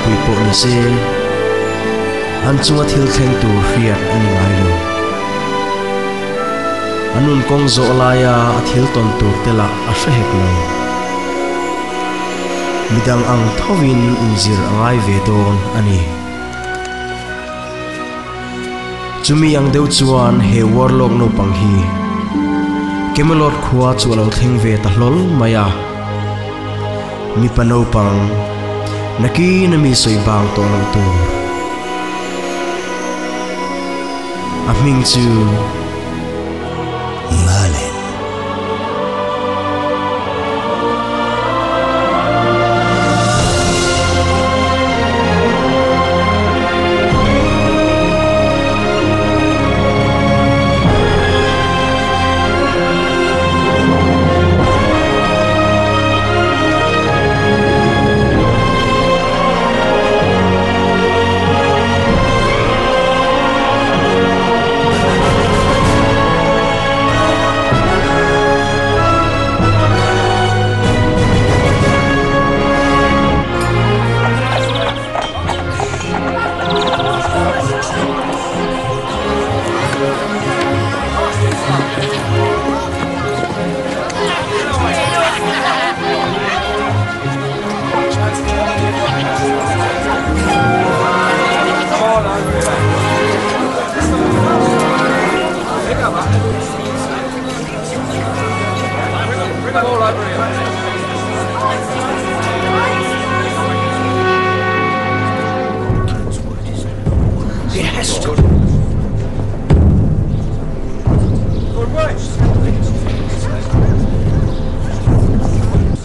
ropui pawh ni se, an chunga thil thleng tur hriat a ni ngai lo. A nun kawng zawh laia a thil tawn tur te lah a hre hek lo. Midang ang thovin inzir a ngai ve dawn a ni. Chumi ang deuh chuan he Warlock naupang hi Camelot khua chu a lo thleng ve ta hlawl mai a. Mipa naupang, nakin a mi sawi bang tawh loh tur. A hming chu. Merlin.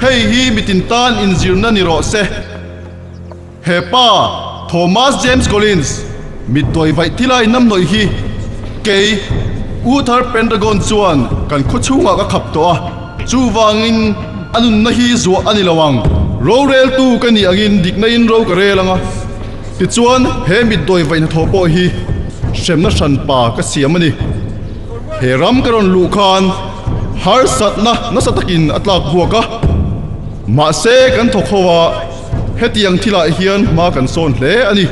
Hei hi mitin tan inzirna ni rawh se. He pa, Thomas James Collins, mittuai vaih thila inamhnawih hi kei, Uther Pendragon chuan kan khaw chhungah ka khap tawh a, chuvangin a nunna hi zuah a ni lo ang. Roreltu ka nih angin dikna in ro ka rel ang a. Tichuan, he mitdawi vaih hnathawh pawh hi hremna hranpa ka siam a ni. He ram ka rawn luh khan harsatna nasa takin a tlak buak a, mahse kan thawk ho a, hetiang thilah hian hma kan sawn hle a ni.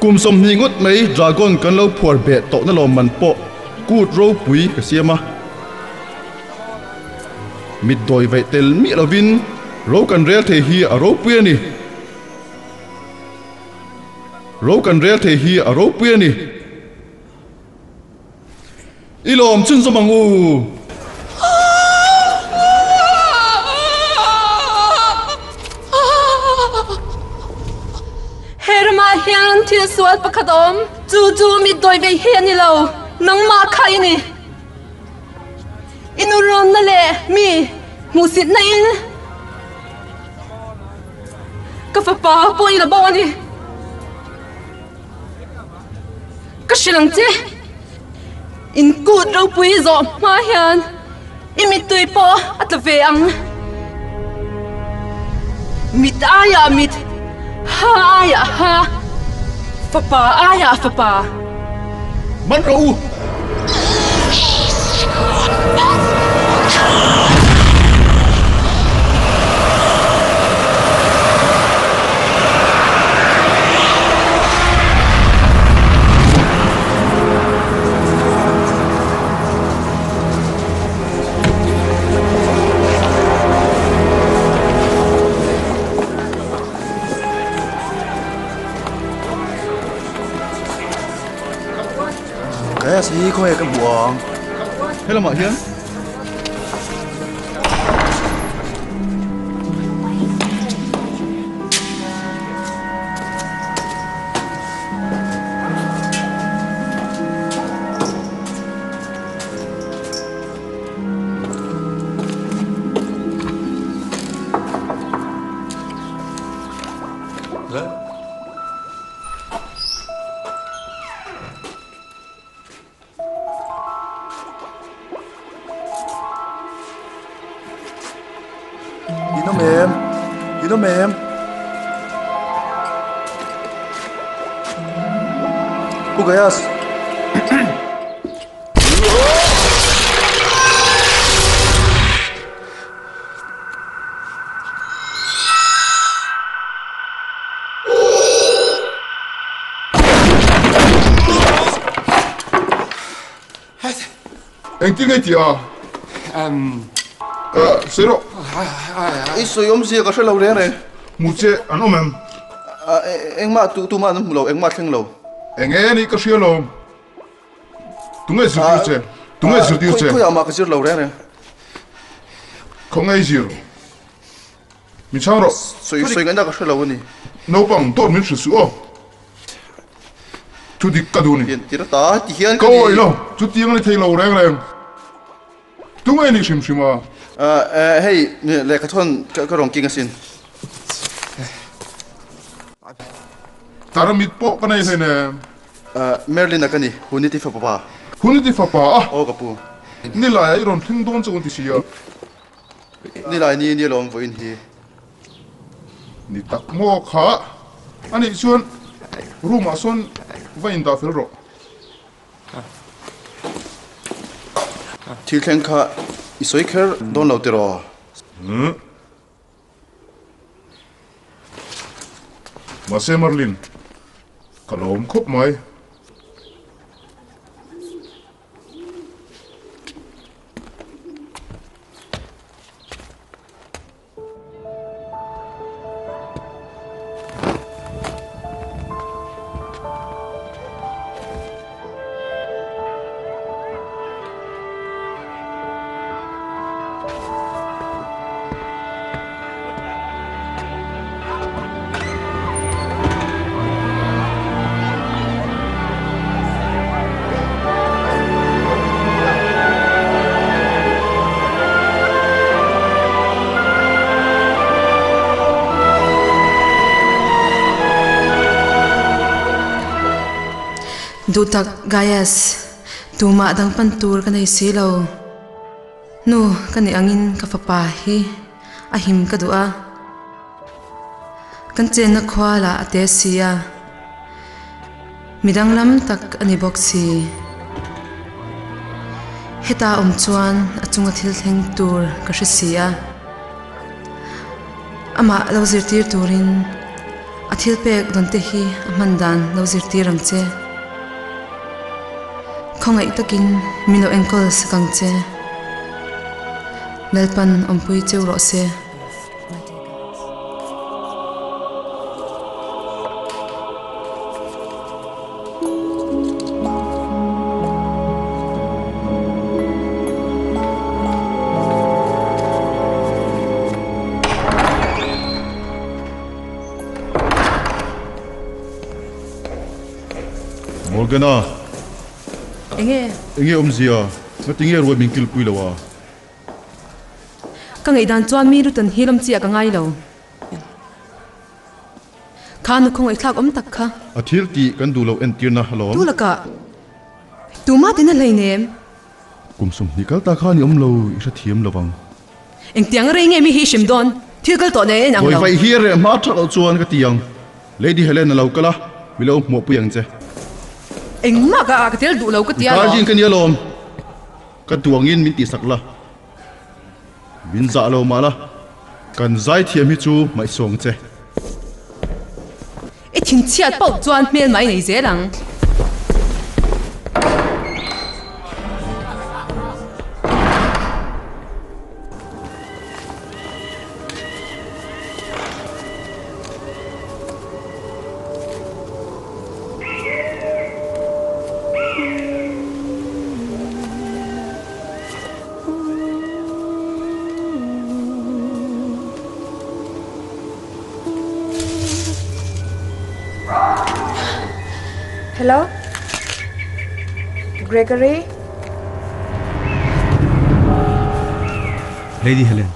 Kum 20 ngawt mai dragon kan lo phuar beh tawhna lawmman pawh kut ropui ka siam a. Mitdawi vaih tel miah lovin ro kan rel thei hi a ropui a ni. Ro kan rel thei hi a ropui a ni. I lawm chhunzawm ang u. He ramah hian thil sual pakhat a awm. Chu chu mitdawi vei hi a ni lo, nangmah kha i ni. I nurawnna leh mi hmuhsitna in ka fapa pawh i la bo a ni. Ka hrilh ang che, in kut ropui zawh hma hian i mittui pawh a tla ve ang. Mit aiah mit, ha aiah ha, fapa aiah fapa. Man rawh u! Kaya si khawi ka hmuh ang. Helamah hian. In awm em? In awm em? Pu Gaius! Engtin nge tih a? Sawi rawh. I sawi awmzia ka hre lo reng reng. Hmu che an awm em? Engmah tumah an hmu lo, engmah thleng lo. Enge anih ka hria lo. Tunge zirtir che? Tunge zirtir che? Khawiah mah ka zir lo reng reng. Khawnge i zir? Min chhang rawh. Sawi sawi ngaihna ka hre lo a ni. Naupang dawt min hrilh suh aw. Thu dik ka duh ni. Pian tir ata ti hian ka ni. Ka awih lo. Chutiang a ni thei lo reng reng. Tunge ni hrim hrim a? Hei lehkha thawn ka rawn king asin. Tarmit pawh ka nei hleinem. Merlin-a ka ni, Huniti fapa. Huniti fapa a? Aw ka pu. Nilai-ah i rawn thleng dawn chu an ti si a. Nilai ni ni alawm vawiin hi. Ni tak maw kha? Anih chuan room-ah sawn va indah fel rawh. Thil thleng kha i sawi kher dawn lo tiraw? Mahse Merlin, ka lawm khawp mai. Duhtak Gaius, tumah dang pan tur ka nei si lo. Nu ka nih angin ka fapa hi a him ka duh a. Kan chenna khua lah a te si a. Mi danglam tak a ni bawk si. Heta awm chuan a chunga thil thleng tur ka hre si a. Amah lo zirtir turin a thil pek dawn te hi a hman dan lo zirtir ang che. Khawngaih takin min lo enkawl sak ang che. Lalpan awmpui cheu rawh se. Morgana. Enge? Enge awmzia? Ngatinge ruai min kilpui lo a? Ka ngaihdan chuan mi lutan hi lawm chiah ka ngai lo. Kha nu khawngaihthlak awm tak kha. A thil tih kan duh loh entirna alawm. Tu lakah tumah tin a hleinem. Kum 20 kal ta khan i awm lo i hrethiam lo vang. Engtiang rei nge mi hi hrim dawn? Thil kal tawh nen ang lo. Vawi hi reh hma that loh chuan ka ti ang. Lady Helen a lo kal a, mi lo hmuahpui ang che. Engmah ka ka tel duh lo ka ti alawm. Guardian ka ni alawm. Ka duangin min tihsak la. Min zah lo mah la, kan zaithiam hi chu hmaihsawng che. I thinchhiat pauh chuan hmel mai nei zel ang. Hello? Gregory? Lady Helen.